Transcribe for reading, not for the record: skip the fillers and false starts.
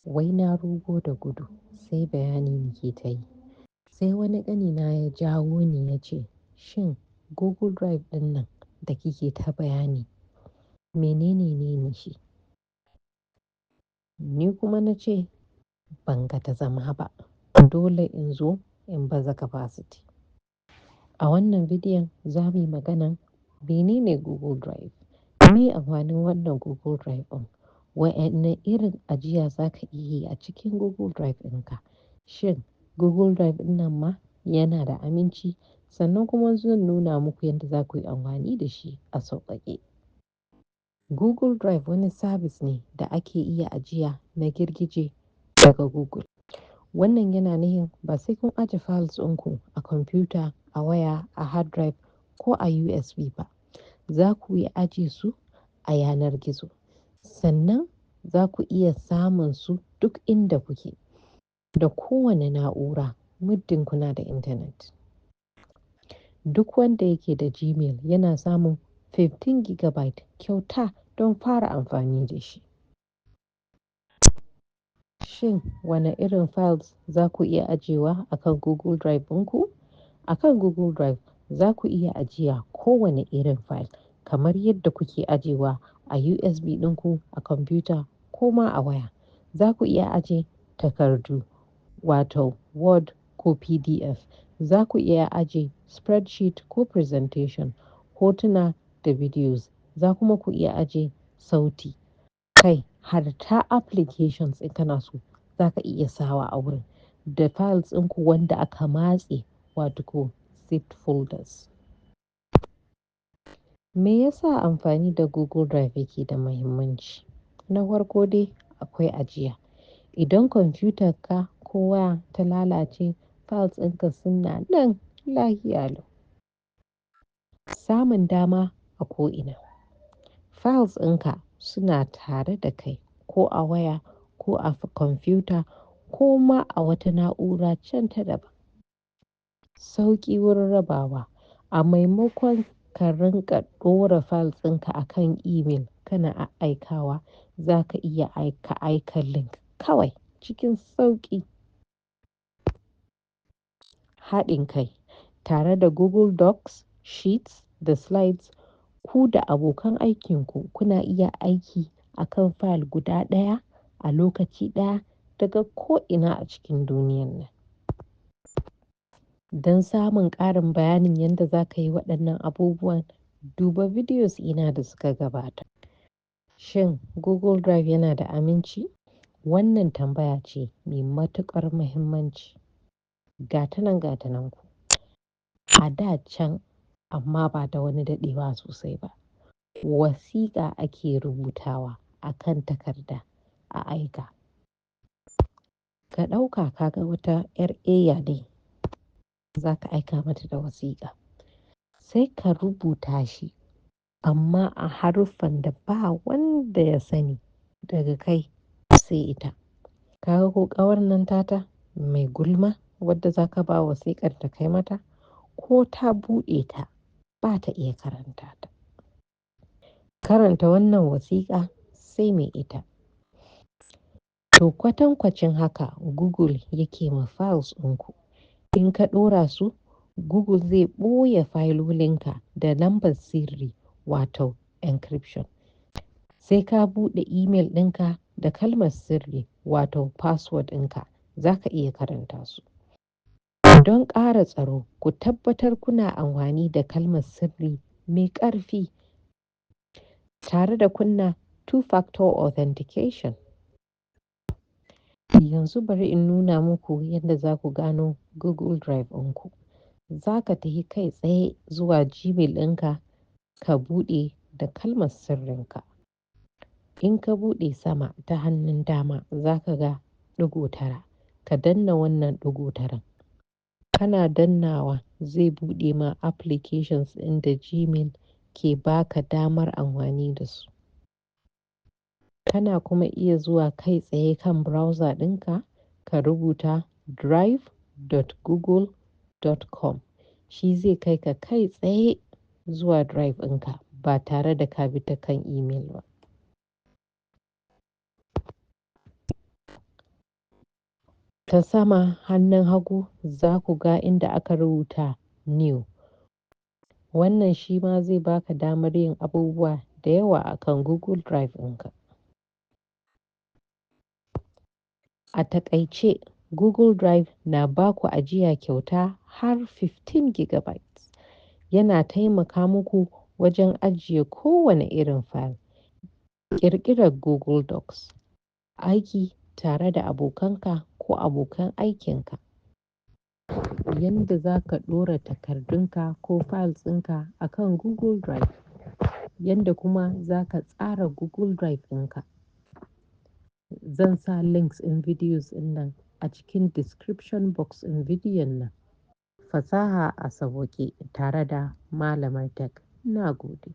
Wai na rugo da gudu sai bayani nake ta yi. Sai wani ƙanina ya jawo ni ya ce, "Shin Google Drive ɗinnan da kike ta bayani menene ne shi?" Ni kuma na ce ban ga ta zama ba. Dole in zo in baza capacity. A wannan bidiyon za mu yi maganan menene Google Drive? Me amfanin wannan Google Drive ɗin? Wa'anne irin ajiya za ka iya yi a cikin Google Drive ɗinka? Shin Google Drive ɗin nan ma yana da aminci? Sannan kuma zan nuna muku yadda za ku yi amfani da shi a sauƙaƙe. Google Drive wani sabis ne da ake iya ajiya na girgije daga Google. Wannan yana nufin ba sai kun aje files ɗinku a kwamfuta, a waya, a hard drive ko a USB ba. Za ku iya aje su a yanar gizo. Sannan za ku iya samun su duk inda kuke da kowane na'ura muddin kuna da intanet. Duk wanda yake da Gmail yana samun 15 gigabyte kyauta don fara amfani da shi. Shin wane irin files za ku iya ajiyewa a kan Google Drive ɗinku? A kan Google Drive za ku iya ajiya kowane irin file kamar yadda kuke ajiyewa a USB ɗinku, a kwamfuta ko ma a waya. Za ku iya aje takardu wato Word ko PDF. Za ku iya aje spreadsheet ko presentation, hotuna da videos. Za kuma ku iya aje sauti. Kai har ta applications in kana so za ka iya sawa a wurin da files ɗinku wanda aka matse wato ko zipped folders. Me yasa amfani da Google Drive yake da muhimmanci? Na farko dai akwai ajiya. Idan kwamfutarka ko waya ta lalace, files ɗinka suna nan lahiya lau. Samun dama a ko ina. Files ɗinka suna tare da kai ko a waya ko a kwamfuta ko ma a wata na'ura can ta daban. Sauƙi wurin rabawa. A maimakon ka rinƙa ɗora files ɗinka a kan email kana aikawa, za ka iya aika link kawai cikin sauƙi. Haɗin kai. Tare da Google Docs, Sheets da Slides, ku da abokan aikinku kuna iya aiki a kan file guda ɗaya a lokaci ɗaya daga ko ina a cikin duniyan nan. Don samun ƙarin bayanin yadda za ka yi waɗannan abubuwan, duba videos ina da suka gabata. Shin Google Drive yana da aminci? Wannan tambaya ce mai matuƙar muhimmanci. Ga ta nan ga ta nan ku. A da can amma ba da wani daɗewa sosai ba, wasiƙa ake rubutawa a kan takarda a aika. Ka ɗauka ka ga wata 'yar eya ne za ka aika mata da wasiƙa. Sai ka rubuta shi amma a haruffan da ba wanda ya sani daga kai sai ita. Ka ga ko ƙawar nan tata mai gulma wadda za ka ba wasiƙar ta kai mata ko ta buɗe ta ba ta iya karanta ta. Karanta wannan wasiƙa sai mai ita. To kwatankwacin haka Google yake ma files ɗinku. In ka ɗora su, Google zai ɓoye fayilolinka da lambar sirri wato encryption. Sai ka buɗe email ɗinka da kalmar sirri wato password ɗinka za ka iya karanta su. Don ƙara tsaro, ku tabbatar kuna amfani da kalmar sirri mai ƙarfi tare da kunna two-factor authentication. Yanzu bari in nuna muku yadda za ku gano Google Drive ɗinku. Za ka tafi kai tsaye zuwa Gmail ɗinka ka buɗe da kalmar sirrinka. In ka buɗe sama ta hannun dama za ka ga ɗigo tara. Ka danna wannan ɗigo taran. Kana dannawa zai buɗe ma applications ɗin da Gmail ke ba ka damar amfani da su. Kana kuma iya zuwa kai tsaye kan browser ɗinka ka rubuta drive.google.com. Shi zai kai ka kai tsaye zuwa drive ɗinka ba tare da ka bi ta kan email ba. Ta sama hannun hagu za ku ga inda aka rubuta "New". Wannan shi ma zai baka damar yin abubuwa da yawa akan Google Drive ɗinka. A taƙaice, Google Drive na baku ajiya kyauta har 15 gigabytes. Yana taimaka muku wajen ajiye kowane irin fayil, ƙirƙirar Google Docs, aiki tare da abokanka ko abokan aikinka. Yanda za ka ɗora takardunka ko files ɗinka akan Google Drive. Yanda kuma za ka tsara Google Drive ɗinka. Zan sa links ɗin videos ɗin nan a cikin description box ɗin bidiyon nan. Fasaha a sawwaƙe tare da Malamar Tech. Na gode.